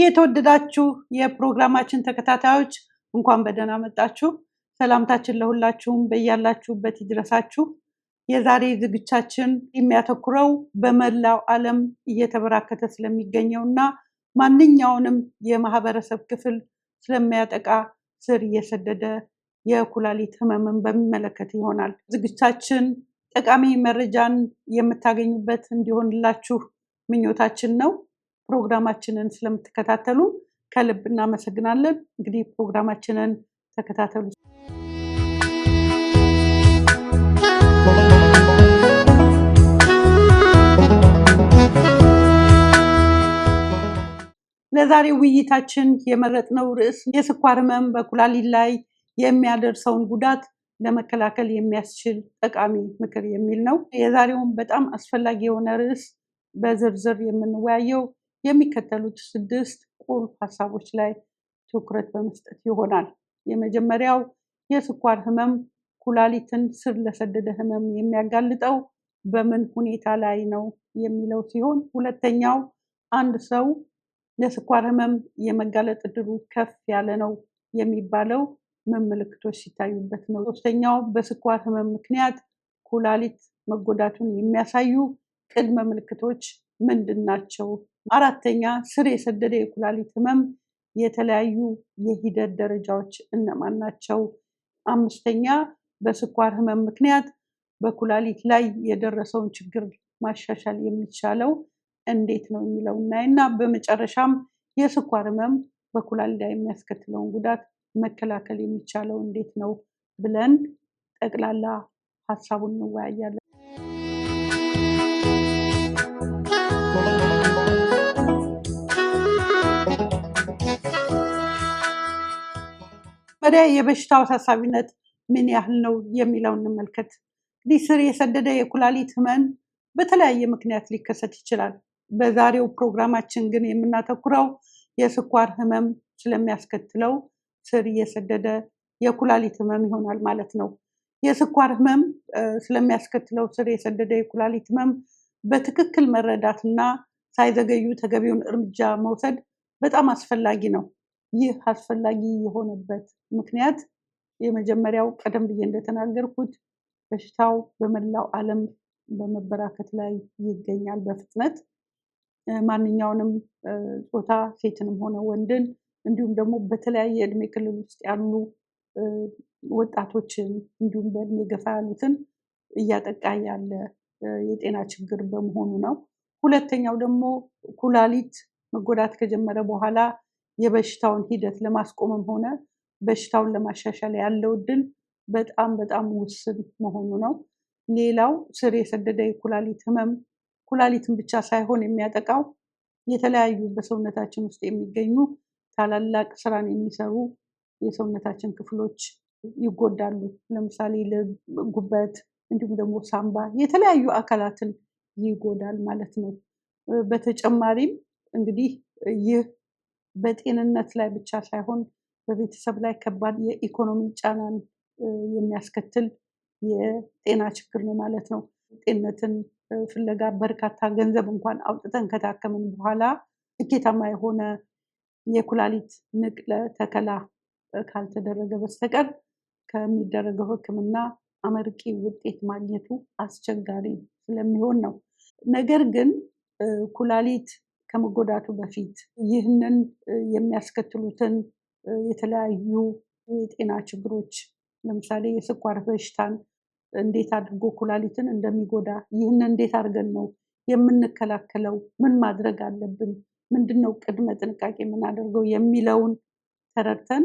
የተወደዳችሁ የፕሮግራማችን ተከታታዮች እንኳን በደህና መጣችሁ። ሰላምታችን ለሁላችሁም በያላችሁበት ይድረሳችሁ። የዛሬ ዝግጅታችን የሚያተኩረው በመላው ዓለም እየተበራከተ ስለሚገኘው እና ማንኛውንም የማህበረሰብ ክፍል ስለሚያጠቃ ስር እየሰደደ የኩላሊት ህመምን በሚመለከት ይሆናል። ዝግጅታችን ጠቃሚ መረጃን የምታገኙበት እንዲሆንላችሁ ምኞታችን ነው። ፕሮግራማችንን ስለምትከታተሉ ከልብ እናመሰግናለን። እንግዲህ ፕሮግራማችንን ተከታተሉ። ለዛሬ ውይይታችን የመረጥነው ርዕስ የስኳር ህመም በኩላሊት ላይ የሚያደርሰውን ጉዳት ለመከላከል የሚያስችል ጠቃሚ ምክር የሚል ነው። የዛሬውን በጣም አስፈላጊ የሆነ ርዕስ በዝርዝር የምንወያየው የሚከተሉት 6 ቁልፍ ሀሳቦች ላይ ትኩረት በመስጠት ይሆናል። የመጀመሪያው የስኳር ህመም ኩላሊትን ስር ለሰደደ ህመም የሚያጋልጠው በምን ሁኔታ ላይ ነው የሚለው ሲሆን፣ ሁለተኛው አንድ ሰው ለስኳር ህመም የመጋለጥ እድሉ ከፍ ያለ ነው የሚባለው ምን ምልክቶች ሲታዩበት ነው? ሶስተኛው በስኳር ህመም ምክንያት ኩላሊት መጎዳቱን የሚያሳዩ ቅድመ ምልክቶች ምንድን ናቸው? አራተኛ ስር የሰደደ የኩላሊት ህመም የተለያዩ የሂደት ደረጃዎች እነማን ናቸው? አምስተኛ በስኳር ህመም ምክንያት በኩላሊት ላይ የደረሰውን ችግር ማሻሻል የሚቻለው እንዴት ነው የሚለው እናይና በመጨረሻም የስኳር ህመም በኩላሊት ላይ የሚያስከትለውን ጉዳት መከላከል የሚቻለው እንዴት ነው ብለን ጠቅላላ ሀሳቡን እንወያያለን። መጀመሪያ የበሽታው አሳሳቢነት ምን ያህል ነው የሚለውን እንመልከት። እንግዲህ ስር የሰደደ የኩላሊት ህመም በተለያየ ምክንያት ሊከሰት ይችላል። በዛሬው ፕሮግራማችን ግን የምናተኩረው የስኳር ህመም ስለሚያስከትለው ስር የሰደደ የኩላሊት ህመም ይሆናል ማለት ነው። የስኳር ህመም ስለሚያስከትለው ስር የሰደደ የኩላሊት ህመም በትክክል መረዳትና ሳይዘገዩ ተገቢውን እርምጃ መውሰድ በጣም አስፈላጊ ነው። ይህ አስፈላጊ የሆነበት ምክንያት የመጀመሪያው ቀደም ብዬ እንደተናገርኩት በሽታው በመላው ዓለም በመበራከት ላይ ይገኛል በፍጥነት። ማንኛውንም ጾታ ሴትንም ሆነ ወንድን እንዲሁም ደግሞ በተለያየ እድሜ ክልል ውስጥ ያሉ ወጣቶችን እንዲሁም በእድሜ ገፋ ያሉትን እያጠቃ ያለ የጤና ችግር በመሆኑ ነው። ሁለተኛው ደግሞ ኩላሊት መጎዳት ከጀመረ በኋላ የበሽታውን ሂደት ለማስቆምም ሆነ በሽታውን ለማሻሻል ያለው እድል በጣም በጣም ውስን መሆኑ ነው። ሌላው ስር የሰደደ የኩላሊት ህመም ኩላሊትን ብቻ ሳይሆን የሚያጠቃው የተለያዩ በሰውነታችን ውስጥ የሚገኙ ታላላቅ ስራን የሚሰሩ የሰውነታችን ክፍሎች ይጎዳሉ። ለምሳሌ ልብ፣ ጉበት እንዲሁም ደግሞ ሳምባ የተለያዩ አካላትን ይጎዳል ማለት ነው። በተጨማሪም እንግዲህ ይህ በጤንነት ላይ ብቻ ሳይሆን በቤተሰብ ላይ ከባድ የኢኮኖሚ ጫናን የሚያስከትል የጤና ችግር ነው ማለት ነው። ጤንነትን ፍለጋ በርካታ ገንዘብ እንኳን አውጥተን ከታከምን በኋላ ስኬታማ የሆነ የኩላሊት ንቅለ ተከላ ካልተደረገ በስተቀር ከሚደረገው ሕክምና አመርቂ ውጤት ማግኘቱ አስቸጋሪ ስለሚሆን ነው። ነገር ግን ኩላሊት ከመጎዳቱ በፊት ይህንን የሚያስከትሉትን የተለያዩ የጤና ችግሮች ለምሳሌ የስኳር በሽታን እንዴት አድርጎ ኩላሊትን እንደሚጎዳ፣ ይህንን እንዴት አድርገን ነው የምንከላከለው፣ ምን ማድረግ አለብን፣ ምንድነው ቅድመ ጥንቃቄ የምናደርገው የሚለውን ተረድተን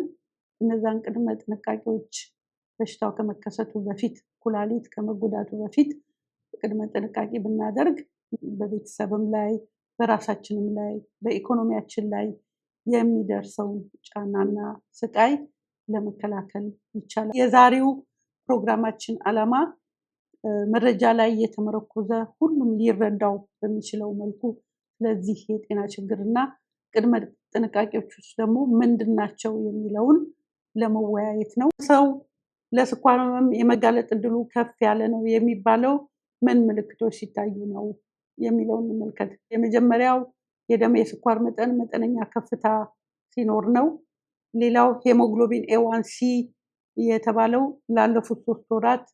እነዛን ቅድመ ጥንቃቄዎች በሽታው ከመከሰቱ በፊት ኩላሊት ከመጎዳቱ በፊት ቅድመ ጥንቃቄ ብናደርግ በቤተሰብም ላይ በራሳችንም ላይ በኢኮኖሚያችን ላይ የሚደርሰውን ጫናና ስቃይ ለመከላከል ይቻላል። የዛሬው ፕሮግራማችን ዓላማ መረጃ ላይ የተመረኮዘ ሁሉም ሊረዳው በሚችለው መልኩ ስለዚህ የጤና ችግርና ቅድመ ጥንቃቄዎች ውስጥ ደግሞ ምንድን ናቸው የሚለውን ለመወያየት ነው። ሰው ለስኳር ህመም የመጋለጥ እድሉ ከፍ ያለ ነው የሚባለው ምን ምልክቶች ሲታዩ ነው የሚለውን እንመልከት። የመጀመሪያው የደም የስኳር መጠን መጠነኛ ከፍታ ሲኖር ነው። ሌላው hemoglobin A1C የተባለው ላለፉት 3 ወራት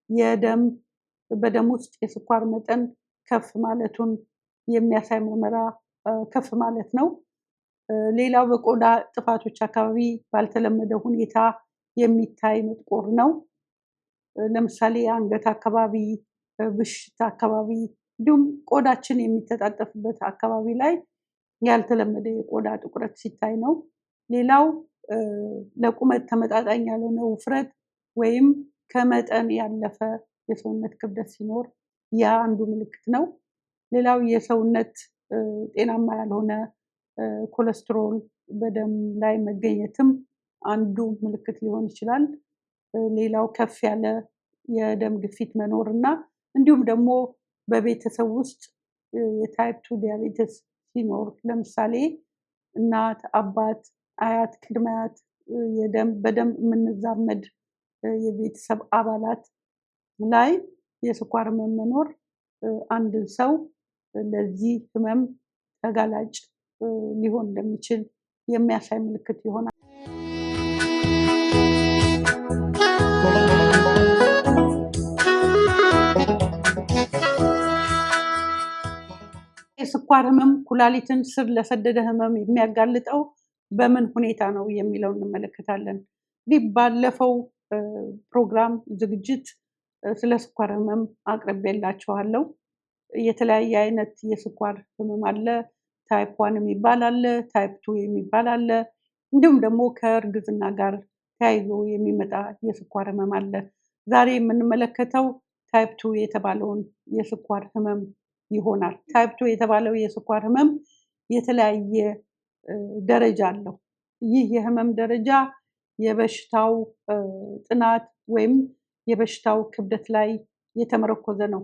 የደም በደም ውስጥ የስኳር መጠን ከፍ ማለቱን የሚያሳይ ምርመራ ከፍ ማለት ነው። ሌላው በቆዳ ጥፋቶች አካባቢ ባልተለመደ ሁኔታ የሚታይ መጥቆር ነው። ለምሳሌ አንገት አካባቢ፣ ብሽት አካባቢ እንዲሁም ቆዳችን የሚተጣጠፍበት አካባቢ ላይ ያልተለመደ የቆዳ ጥቁረት ሲታይ ነው። ሌላው ለቁመት ተመጣጣኝ ያልሆነ ውፍረት ወይም ከመጠን ያለፈ የሰውነት ክብደት ሲኖር ያ አንዱ ምልክት ነው። ሌላው የሰውነት ጤናማ ያልሆነ ኮሌስትሮል በደም ላይ መገኘትም አንዱ ምልክት ሊሆን ይችላል። ሌላው ከፍ ያለ የደም ግፊት መኖር እና እንዲሁም ደግሞ በቤተሰብ ውስጥ የ type 2 diabetes ሲኖር፣ ለምሳሌ እናት፣ አባት፣ አያት፣ ቅድመ አያት የደም በደም የምንዛመድ የቤተሰብ አባላት ላይ የስኳር ህመም መኖር አንድን ሰው ለዚህ ህመም ተጋላጭ ሊሆን እንደሚችል የሚያሳይ ምልክት ይሆናል። የስኳር ህመም ኩላሊትን ስር ለሰደደ ህመም የሚያጋልጠው በምን ሁኔታ ነው የሚለው እንመለከታለን። እንግዲህ ባለፈው ፕሮግራም ዝግጅት ስለ ስኳር ህመም አቅርቤላችኋለሁ። የተለያየ አይነት የስኳር ህመም አለ። Type 1 የሚባል አለ፣ type 2 የሚባል አለ። እንዲሁም ደግሞ ከእርግዝና ጋር ተያይዞ የሚመጣ የስኳር ህመም አለ። ዛሬ የምንመለከተው type 2 የተባለውን የስኳር ህመም ይሆናል። Type 2 የተባለው የስኳር ህመም የተለያየ ደረጃ አለው። ይህ የህመም ደረጃ የበሽታው ጥናት ወይም የበሽታው ክብደት ላይ የተመረኮዘ ነው።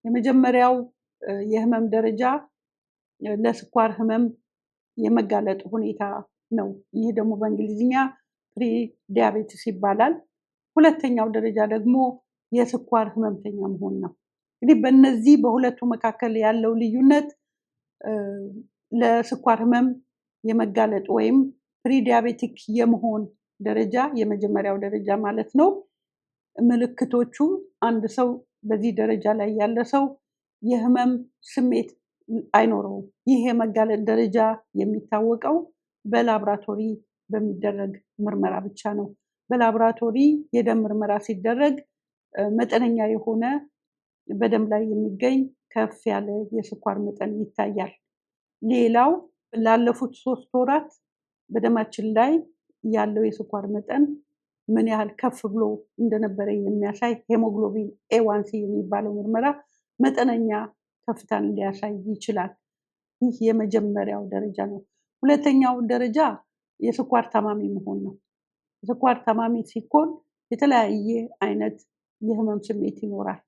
የመጀመሪያው የህመም ደረጃ ለስኳር ህመም የመጋለጥ ሁኔታ ነው። ይህ ደግሞ በእንግሊዝኛ pre diabetes ይባላል። ሁለተኛው ደረጃ ደግሞ የስኳር ህመምተኛ መሆን ነው። እንግዲህ በእነዚህ በሁለቱ መካከል ያለው ልዩነት ለስኳር ህመም የመጋለጥ ወይም pre diabetic የመሆን ደረጃ የመጀመሪያው ደረጃ ማለት ነው። ምልክቶቹ አንድ ሰው በዚህ ደረጃ ላይ ያለ ሰው የህመም ስሜት አይኖረውም። ይህ የመጋለጥ ደረጃ የሚታወቀው በላብራቶሪ በሚደረግ ምርመራ ብቻ ነው። በላብራቶሪ የደም ምርመራ ሲደረግ መጠነኛ የሆነ በደም ላይ የሚገኝ ከፍ ያለ የስኳር መጠን ይታያል። ሌላው ላለፉት 3 ወራት በደማችን ላይ ያለው የስኳር መጠን ምን ያህል ከፍ ብሎ እንደነበረ የሚያሳይ hemoglobin A1C የሚባለው ምርመራ መጠነኛ ከፍታን ሊያሳይ ይችላል። ይህ የመጀመሪያው ደረጃ ነው። ሁለተኛው ደረጃ የስኳር ታማሚ መሆን ነው። የስኳር ታማሚ ሲኮን የተለያየ አይነት የህመም ስሜት ይኖራል።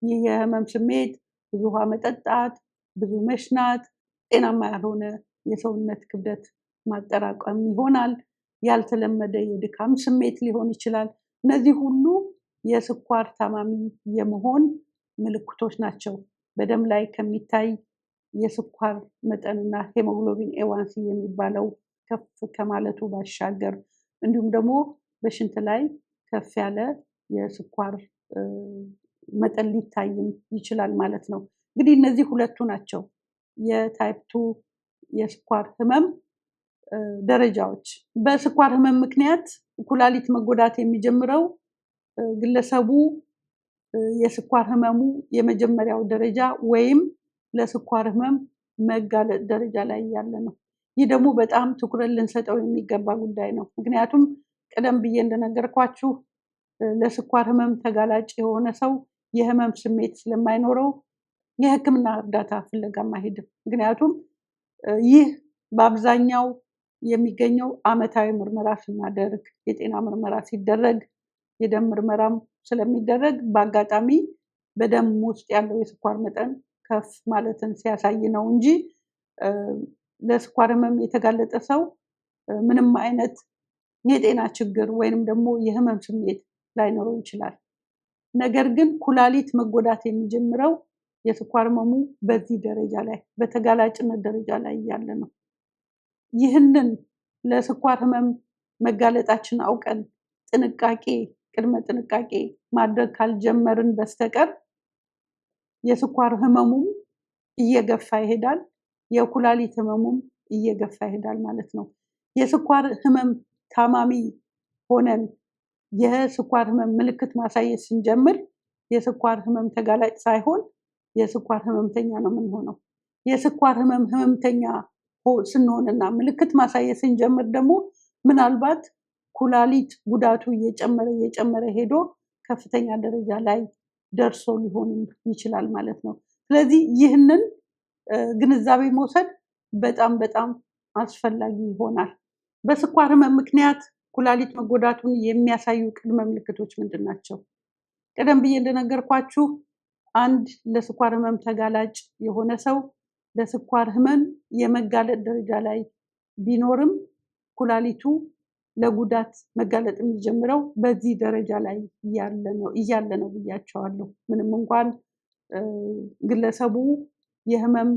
ይህ የህመም ስሜት ብዙ ውሃ መጠጣት፣ ብዙ መሽናት፣ ጤናማ ያልሆነ የሰውነት ክብደት ማጠራቀም ይሆናል። ያልተለመደ የድካም ስሜት ሊሆን ይችላል። እነዚህ ሁሉ የስኳር ታማሚ የመሆን ምልክቶች ናቸው። በደም ላይ ከሚታይ የስኳር መጠንና hemoglobin A1C የሚባለው ከፍ ከማለቱ ባሻገር እንዲሁም ደግሞ በሽንት ላይ ከፍ ያለ የስኳር መጠን ሊታይም ይችላል ማለት ነው። እንግዲህ እነዚህ ሁለቱ ናቸው የ type 2 የስኳር ህመም ደረጃዎች። በስኳር ህመም ምክንያት ኩላሊት መጎዳት የሚጀምረው ግለሰቡ የስኳር ህመሙ የመጀመሪያው ደረጃ ወይም ለስኳር ህመም መጋለጥ ደረጃ ላይ ያለ ነው። ይህ ደግሞ በጣም ትኩረት ልንሰጠው የሚገባ ጉዳይ ነው። ምክንያቱም ቀደም ብዬ እንደነገርኳችሁ ለስኳር ህመም ተጋላጭ የሆነ ሰው የህመም ስሜት ስለማይኖረው የህክምና እርዳታ ፍለጋም አይሄድም። ምክንያቱም ይህ በአብዛኛው የሚገኘው አመታዊ ምርመራ ስናደርግ፣ የጤና ምርመራ ሲደረግ፣ የደም ምርመራም ስለሚደረግ በአጋጣሚ በደም ውስጥ ያለው የስኳር መጠን ከፍ ማለትን ሲያሳይ ነው እንጂ ለስኳር ህመም የተጋለጠ ሰው ምንም አይነት የጤና ችግር ወይንም ደግሞ የህመም ስሜት ላይኖረው ይችላል። ነገር ግን ኩላሊት መጎዳት የሚጀምረው የስኳር ህመሙ በዚህ ደረጃ ላይ በተጋላጭነት ደረጃ ላይ ያለ ነው። ይህንን ለስኳር ህመም መጋለጣችን አውቀን ጥንቃቄ ቅድመ ጥንቃቄ ማድረግ ካልጀመርን በስተቀር የስኳር ህመሙም እየገፋ ይሄዳል፣ የኩላሊት ህመሙም እየገፋ ይሄዳል ማለት ነው። የስኳር ህመም ታማሚ ሆነን የስኳር ህመም ምልክት ማሳየት ስንጀምር የስኳር ህመም ተጋላጭ ሳይሆን የስኳር ህመምተኛ ነው የምንሆነው። የስኳር ህመም ህመምተኛ ስንሆንና ምልክት ማሳየት ስንጀምር ደግሞ ምናልባት ኩላሊት ጉዳቱ እየጨመረ እየጨመረ ሄዶ ከፍተኛ ደረጃ ላይ ደርሶ ሊሆን ይችላል ማለት ነው። ስለዚህ ይህንን ግንዛቤ መውሰድ በጣም በጣም አስፈላጊ ይሆናል። በስኳር ህመም ምክንያት ኩላሊት መጎዳቱን የሚያሳዩ ቅድመ ምልክቶች ምንድን ናቸው? ቀደም ብዬ እንደነገርኳችሁ አንድ ለስኳር ህመም ተጋላጭ የሆነ ሰው ለስኳር ህመም የመጋለጥ ደረጃ ላይ ቢኖርም ኩላሊቱ ለጉዳት መጋለጥ የሚጀምረው በዚህ ደረጃ ላይ እያለ ነው ብያቸዋለሁ። ምንም እንኳን ግለሰቡ የህመም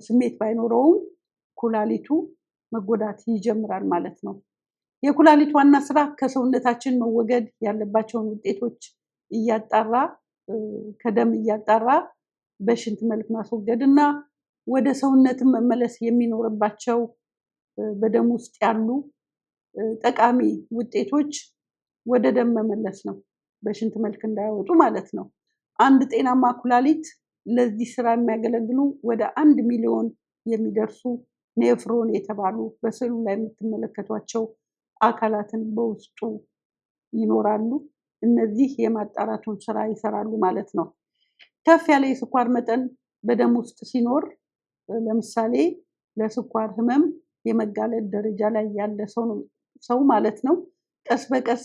ስሜት ባይኖረውም ኩላሊቱ መጎዳት ይጀምራል ማለት ነው። የኩላሊት ዋና ስራ ከሰውነታችን መወገድ ያለባቸውን ውጤቶች እያጣራ ከደም እያጣራ በሽንት መልክ ማስወገድ እና ወደ ሰውነትን መመለስ የሚኖርባቸው በደም ውስጥ ያሉ ጠቃሚ ውጤቶች ወደ ደም መመለስ ነው፣ በሽንት መልክ እንዳይወጡ ማለት ነው። አንድ ጤናማ ኩላሊት ለዚህ ስራ የሚያገለግሉ ወደ 1 ሚሊዮን የሚደርሱ nephron የተባሉ በስዕሉ ላይ የምትመለከቷቸው አካላትን በውስጡ ይኖራሉ። እነዚህ የማጣራቱን ስራ ይሰራሉ ማለት ነው። ከፍ ያለ የስኳር መጠን በደም ውስጥ ሲኖር ለምሳሌ ለስኳር ህመም የመጋለጥ ደረጃ ላይ ያለ ሰው ማለት ነው፣ ቀስ በቀስ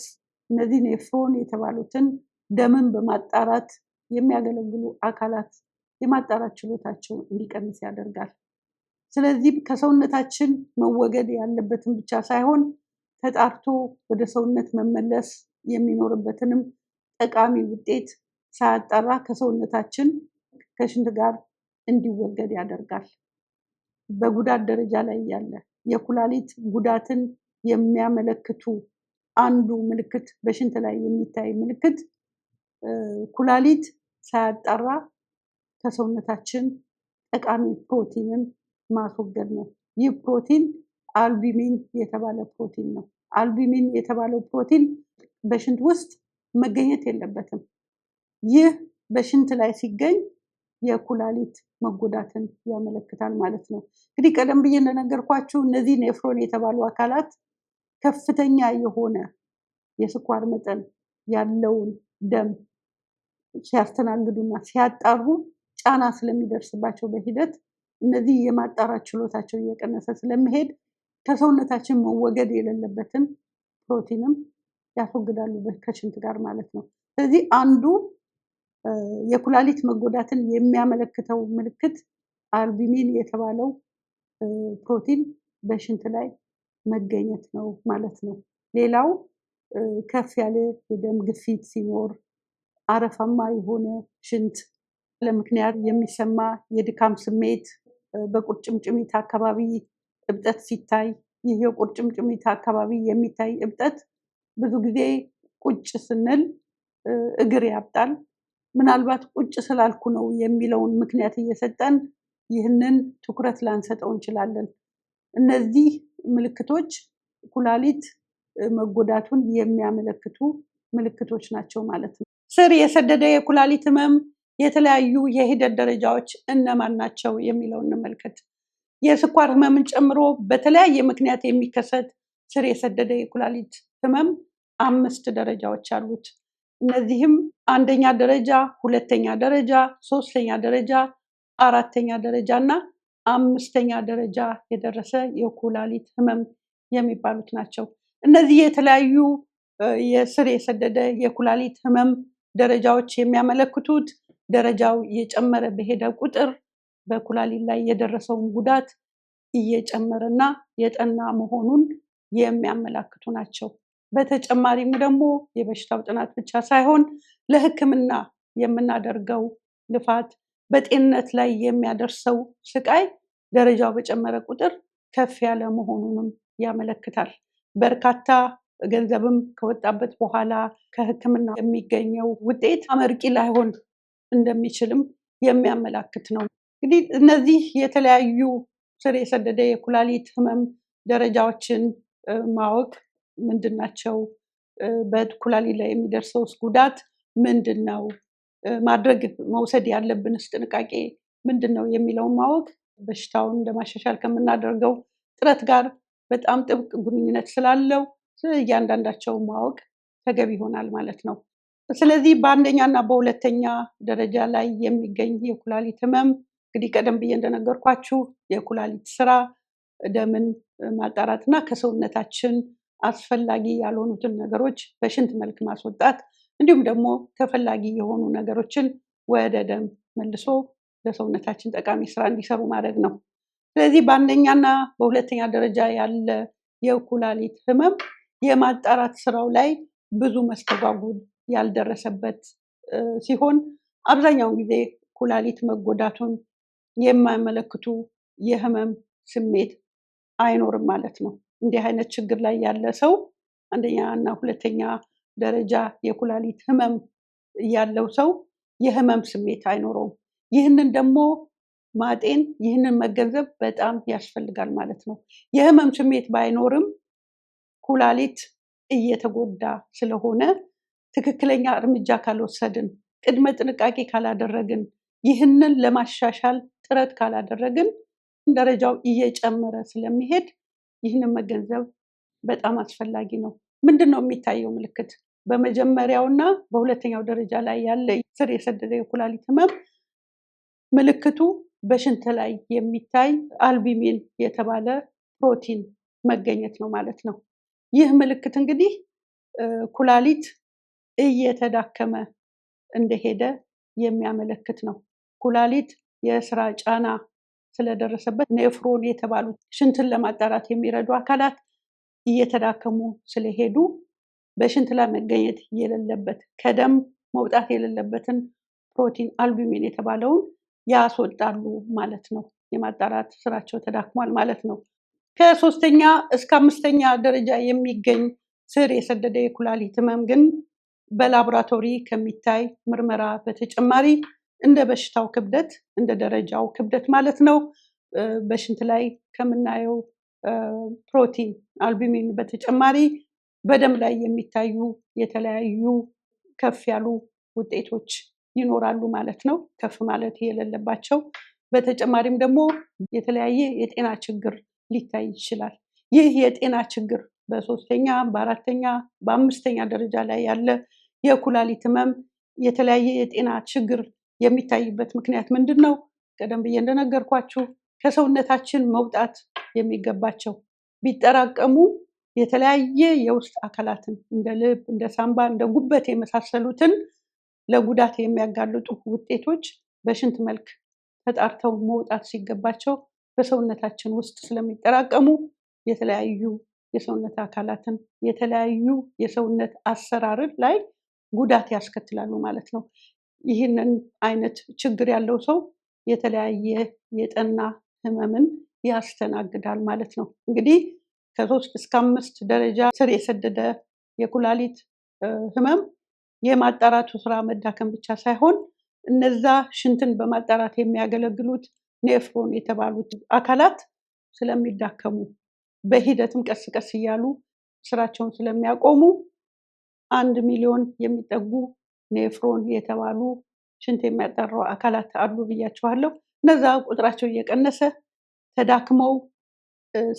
እነዚህ nephron የተባሉትን ደምን በማጣራት የሚያገለግሉ አካላት የማጣራት ችሎታቸው እንዲቀንስ ያደርጋል። ስለዚህ ከሰውነታችን መወገድ ያለበትን ብቻ ሳይሆን ተጣርቶ ወደ ሰውነት መመለስ የሚኖርበትንም ጠቃሚ ውጤት ሳያጣራ ከሰውነታችን ከሽንት ጋር እንዲወገድ ያደርጋል። በጉዳት ደረጃ ላይ ያለ የኩላሊት ጉዳትን የሚያመለክቱ አንዱ ምልክት በሽንት ላይ የሚታይ ምልክት ኩላሊት ሳያጣራ ከሰውነታችን ጠቃሚ ፕሮቲንን ማስወገድ ነው። ይህ ፕሮቲን albumin የተባለ ፕሮቲን ነው። Albumin የተባለው ፕሮቲን በሽንት ውስጥ መገኘት የለበትም። ይህ በሽንት ላይ ሲገኝ የኩላሊት መጎዳትን ያመለክታል ማለት ነው። እንግዲህ ቀደም ብዬ እንደነገርኳችሁ እነዚህ nephron የተባሉ አካላት ከፍተኛ የሆነ የስኳር መጠን ያለውን ደም ሲያስተናግዱና ሲያጣሩ ጫና ስለሚደርስባቸው በሂደት እነዚህ የማጣራት ችሎታቸው እየቀነሰ ስለሚሄድ ከሰውነታችን መወገድ የሌለበትን ፕሮቲንም ያስወግዳሉ ከሽንት ጋር ማለት ነው። ስለዚህ አንዱ የኩላሊት መጎዳትን የሚያመለክተው ምልክት albumin የተባለው ፕሮቲን በሽንት ላይ መገኘት ነው ማለት ነው። ሌላው ከፍ ያለ የደም ግፊት ሲኖር፣ አረፋማ የሆነ ሽንት፣ ለምክንያት የሚሰማ የድካም ስሜት፣ በቁርጭምጭሚት አካባቢ እብጠት ሲታይ፣ ይህ የቁርጭምጭሚት አካባቢ የሚታይ እብጠት ብዙ ጊዜ ቁጭ ስንል እግር ያብጣል። ምናልባት ቁጭ ስላልኩ ነው የሚለውን ምክንያት እየሰጠን ይህንን ትኩረት ላንሰጠው እንችላለን። እነዚህ ምልክቶች ኩላሊት መጎዳቱን የሚያመለክቱ ምልክቶች ናቸው ማለት ነው። ስር የሰደደ የኩላሊት ህመም የተለያዩ የሂደት ደረጃዎች እነማን ናቸው የሚለውን እንመልከት። የስኳር ህመምን ጨምሮ በተለያየ ምክንያት የሚከሰት ስር የሰደደ የኩላሊት ህመም 5 ደረጃዎች አሉት። እነዚህም አንደኛ ደረጃ፣ ሁለተኛ ደረጃ፣ ሶስተኛ ደረጃ፣ አራተኛ ደረጃ እና አምስተኛ ደረጃ የደረሰ የኩላሊት ህመም የሚባሉት ናቸው። እነዚህ የተለያዩ የስር የሰደደ የኩላሊት ህመም ደረጃዎች የሚያመለክቱት ደረጃው እየጨመረ በሄደ ቁጥር በኩላሊት ላይ የደረሰውን ጉዳት እየጨመረና የጠና መሆኑን የሚያመላክቱ ናቸው። በተጨማሪም ደግሞ የበሽታው ጥናት ብቻ ሳይሆን ለሕክምና የምናደርገው ልፋት፣ በጤንነት ላይ የሚያደርሰው ስቃይ ደረጃው በጨመረ ቁጥር ከፍ ያለ መሆኑንም ያመለክታል። በርካታ ገንዘብም ከወጣበት በኋላ ከሕክምና የሚገኘው ውጤት አመርቂ ላይሆን እንደሚችልም የሚያመላክት ነው። እንግዲህ እነዚህ የተለያዩ ስር የሰደደ የኩላሊት ህመም ደረጃዎችን ማወቅ ምንድን ናቸው? በኩላሊት ላይ የሚደርሰውስ ጉዳት ምንድን ነው? ማድረግ መውሰድ ያለብንስ ጥንቃቄ ምንድን ነው የሚለውን ማወቅ በሽታውን ለማሻሻል ከምናደርገው ጥረት ጋር በጣም ጥብቅ ግንኙነት ስላለው እያንዳንዳቸው ማወቅ ተገቢ ይሆናል ማለት ነው። ስለዚህ በአንደኛ እና በሁለተኛ ደረጃ ላይ የሚገኝ የኩላሊት ህመም እንግዲህ ቀደም ብዬ እንደነገርኳችሁ የኩላሊት ስራ ደምን ማጣራት እና ከሰውነታችን አስፈላጊ ያልሆኑትን ነገሮች በሽንት መልክ ማስወጣት እንዲሁም ደግሞ ተፈላጊ የሆኑ ነገሮችን ወደ ደም መልሶ ለሰውነታችን ጠቃሚ ስራ እንዲሰሩ ማድረግ ነው። ስለዚህ በአንደኛና በሁለተኛ ደረጃ ያለ የኩላሊት ህመም የማጣራት ስራው ላይ ብዙ መስተጓጉል ያልደረሰበት ሲሆን አብዛኛውን ጊዜ ኩላሊት መጎዳቱን የማያመለክቱ የህመም ስሜት አይኖርም ማለት ነው። እንዲህ አይነት ችግር ላይ ያለ ሰው አንደኛ እና ሁለተኛ ደረጃ የኩላሊት ህመም ያለው ሰው የህመም ስሜት አይኖረውም። ይህንን ደግሞ ማጤን፣ ይህንን መገንዘብ በጣም ያስፈልጋል ማለት ነው። የህመም ስሜት ባይኖርም ኩላሊት እየተጎዳ ስለሆነ ትክክለኛ እርምጃ ካልወሰድን፣ ቅድመ ጥንቃቄ ካላደረግን፣ ይህንን ለማሻሻል ጥረት ካላደረግን ደረጃው እየጨመረ ስለሚሄድ ይህንን መገንዘብ በጣም አስፈላጊ ነው። ምንድን ነው የሚታየው ምልክት? በመጀመሪያውና በሁለተኛው ደረጃ ላይ ያለ ስር የሰደደ የኩላሊት ህመም ምልክቱ በሽንት ላይ የሚታይ albumin የተባለ ፕሮቲን መገኘት ነው ማለት ነው። ይህ ምልክት እንግዲህ ኩላሊት እየተዳከመ እንደሄደ የሚያመለክት ነው። ኩላሊት የስራ ጫና ስለደረሰበት nephron የተባሉት ሽንትን ለማጣራት የሚረዱ አካላት እየተዳከሙ ስለሄዱ በሽንት ላይ መገኘት የሌለበት፣ ከደም መውጣት የሌለበትን ፕሮቲን albumin የተባለውን ያስወጣሉ ማለት ነው። የማጣራት ስራቸው ተዳክሟል ማለት ነው። ከሶስተኛ እስከ አምስተኛ ደረጃ የሚገኝ ስር የሰደደ የኩላሊት ህመም ግን በላቦራቶሪ ከሚታይ ምርመራ በተጨማሪ እንደ በሽታው ክብደት፣ እንደ ደረጃው ክብደት ማለት ነው፣ በሽንት ላይ ከምናየው ፕሮቲን albumin በተጨማሪ በደም ላይ የሚታዩ የተለያዩ ከፍ ያሉ ውጤቶች ይኖራሉ ማለት ነው። ከፍ ማለት የሌለባቸው። በተጨማሪም ደግሞ የተለያየ የጤና ችግር ሊታይ ይችላል። ይህ የጤና ችግር በሶስተኛ፣ በአራተኛ፣ በአምስተኛ ደረጃ ላይ ያለ የኩላሊት ህመም የተለያየ የጤና ችግር የሚታይበት ምክንያት ምንድን ነው? ቀደም ብዬ እንደነገርኳችሁ ከሰውነታችን መውጣት የሚገባቸው ቢጠራቀሙ የተለያየ የውስጥ አካላትን እንደ ልብ፣ እንደ ሳምባ፣ እንደ ጉበት የመሳሰሉትን ለጉዳት የሚያጋልጡ ውጤቶች በሽንት መልክ ተጣርተው መውጣት ሲገባቸው በሰውነታችን ውስጥ ስለሚጠራቀሙ የተለያዩ የሰውነት አካላትን፣ የተለያዩ የሰውነት አሰራርን ላይ ጉዳት ያስከትላሉ ማለት ነው። ይህንን አይነት ችግር ያለው ሰው የተለያየ የጠና ህመምን ያስተናግዳል ማለት ነው። እንግዲህ ከ3 እስከ 5 ደረጃ ስር የሰደደ የኩላሊት ህመም የማጣራቱ ስራ መዳከም ብቻ ሳይሆን እነዛ ሽንትን በማጣራት የሚያገለግሉት nephron የተባሉት አካላት ስለሚዳከሙ፣ በሂደትም ቀስ ቀስ እያሉ ስራቸውን ስለሚያቆሙ፣ 1 ሚሊዮን የሚጠጉ nephron የተባሉ ሽንት የሚያጣሩ አካላት አሉ ብያቸዋለሁ። እነዛ ቁጥራቸው እየቀነሰ ተዳክመው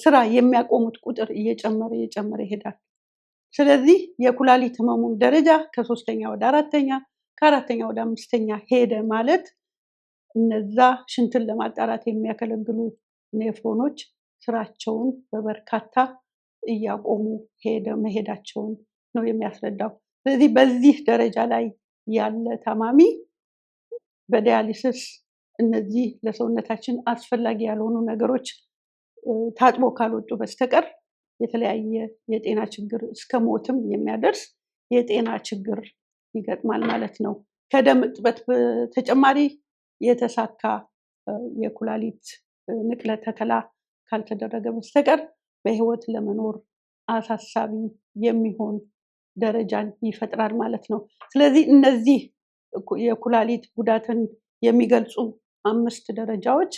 ስራ የሚያቆሙት ቁጥር እየጨመረ እየጨመረ ይሄዳል። ስለዚህ የኩላሊት ህመሙን ደረጃ ከሶስተኛ ወደ አራተኛ፣ ከአራተኛ ወደ አምስተኛ ሄደ ማለት እነዛ ሽንትን ለማጣራት የሚያገለግሉ nephron ኦች ስራቸውን በበርካታ እያቆሙ ሄደ መሄዳቸውን ነው የሚያስረዳው። ስለዚህ በዚህ ደረጃ ላይ ያለ ታማሚ በ dialysis እነዚህ ለሰውነታችን አስፈላጊ ያልሆኑ ነገሮች ታጥቦ ካልወጡ በስተቀር የተለያየ የጤና ችግር፣ እስከ ሞትም የሚያደርስ የጤና ችግር ይገጥማል ማለት ነው። ከደም እጥበት በተጨማሪ የተሳካ የኩላሊት ንቅለ ተከላ ካልተደረገ በስተቀር በህይወት ለመኖር አሳሳቢ የሚሆን ደረጃን ይፈጥራል ማለት ነው። ስለዚህ እነዚህ የኩላሊት ጉዳትን የሚገልጹ 5 ደረጃዎች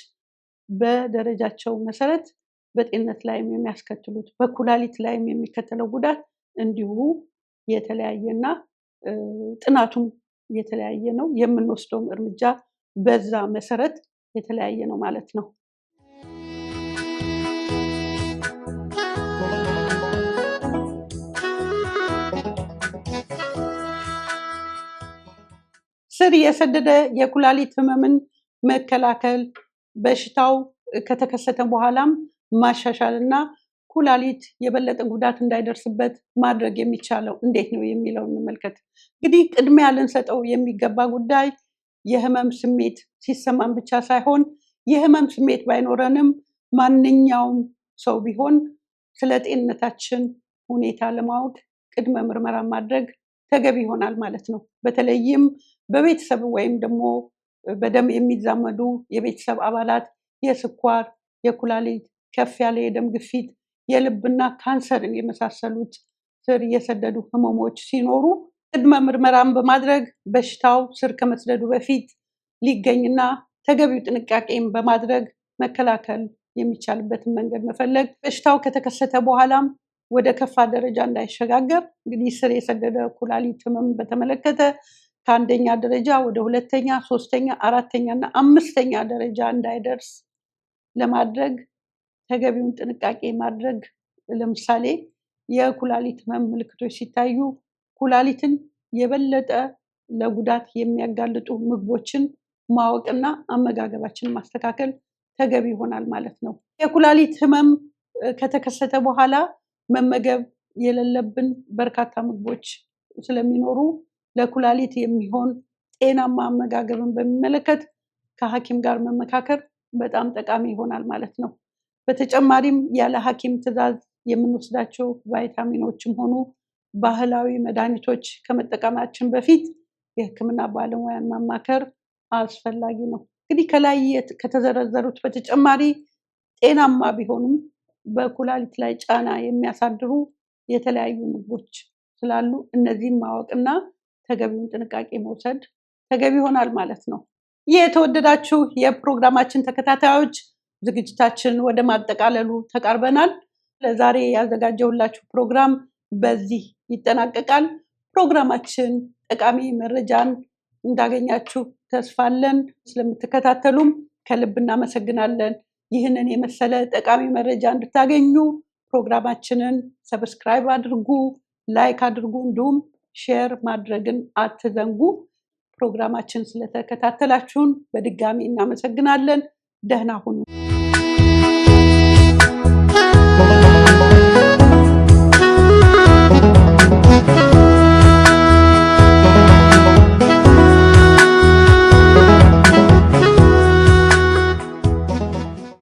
በደረጃቸው መሰረት በጤንነት ላይም የሚያስከትሉት በኩላሊት ላይም የሚከተለው ጉዳት እንዲሁ የተለያየና ጥናቱም የተለያየ ነው። የምንወስደውም እርምጃ በዛ መሰረት የተለያየ ነው ማለት ነው። ስር የሰደደ የኩላሊት ህመምን መከላከል፣ በሽታው ከተከሰተ በኋላም ማሻሻልና ኩላሊት የበለጠ ጉዳት እንዳይደርስበት ማድረግ የሚቻለው እንዴት ነው የሚለውን እንመልከት። እንግዲህ ቅድሚያ ልንሰጠው የሚገባ ጉዳይ የህመም ስሜት ሲሰማን ብቻ ሳይሆን የህመም ስሜት ባይኖረንም ማንኛውም ሰው ቢሆን ስለ ጤንነታችን ሁኔታ ለማወቅ ቅድመ ምርመራ ማድረግ ተገቢ ይሆናል ማለት ነው። በተለይም በቤተሰብ ወይም ደግሞ በደም የሚዛመዱ የቤተሰብ አባላት የስኳር፣ የኩላሊት፣ ከፍ ያለ የደም ግፊት፣ የልብና ካንሰርን የመሳሰሉት ስር የሰደዱ ህመሞች ሲኖሩ ቅድመ ምርመራን በማድረግ በሽታው ስር ከመስደዱ በፊት ሊገኝና ተገቢው ጥንቃቄን በማድረግ መከላከል የሚቻልበትን መንገድ መፈለግ፣ በሽታው ከተከሰተ በኋላም ወደ ከፋ ደረጃ እንዳይሸጋገር እንግዲህ ስር የሰደደ ኩላሊት ህመም በተመለከተ ከአንደኛ ደረጃ ወደ ሁለተኛ፣ ሶስተኛ፣ አራተኛ እና አምስተኛ ደረጃ እንዳይደርስ ለማድረግ ተገቢውን ጥንቃቄ ማድረግ። ለምሳሌ የኩላሊት ህመም ምልክቶች ሲታዩ ኩላሊትን የበለጠ ለጉዳት የሚያጋልጡ ምግቦችን ማወቅና አመጋገባችንን ማስተካከል ተገቢ ይሆናል ማለት ነው። የኩላሊት ህመም ከተከሰተ በኋላ መመገብ የሌለብን በርካታ ምግቦች ስለሚኖሩ ለኩላሊት የሚሆን ጤናማ አመጋገብን በሚመለከት ከሐኪም ጋር መመካከር በጣም ጠቃሚ ይሆናል ማለት ነው። በተጨማሪም ያለ ሐኪም ትዕዛዝ የምንወስዳቸው ቫይታሚኖችም ሆኑ ባህላዊ መድኃኒቶች ከመጠቀማችን በፊት የሕክምና ባለሙያን ማማከር አስፈላጊ ነው። እንግዲህ ከላይ ከተዘረዘሩት በተጨማሪ ጤናማ ቢሆኑም በኩላሊት ላይ ጫና የሚያሳድሩ የተለያዩ ምግቦች ስላሉ እነዚህን ማወቅና ተገቢውን ጥንቃቄ መውሰድ ተገቢ ይሆናል ማለት ነው። የተወደዳችሁ የፕሮግራማችን ተከታታዮች ዝግጅታችን ወደ ማጠቃለሉ ተቃርበናል። ለዛሬ ያዘጋጀሁላችሁ ፕሮግራም በዚህ ይጠናቀቃል። ፕሮግራማችን ጠቃሚ መረጃን እንዳገኛችሁ ተስፋ አለን። ስለምትከታተሉም ከልብ እናመሰግናለን። ይህንን የመሰለ ጠቃሚ መረጃ እንድታገኙ ፕሮግራማችንን subscribe አድርጉ፣ like አድርጉ፣ እንዲሁም share ማድረግን አትዘንጉ። ፕሮግራማችን ስለተከታተላችሁን በድጋሚ እናመሰግናለን። ደህና ሁኑ።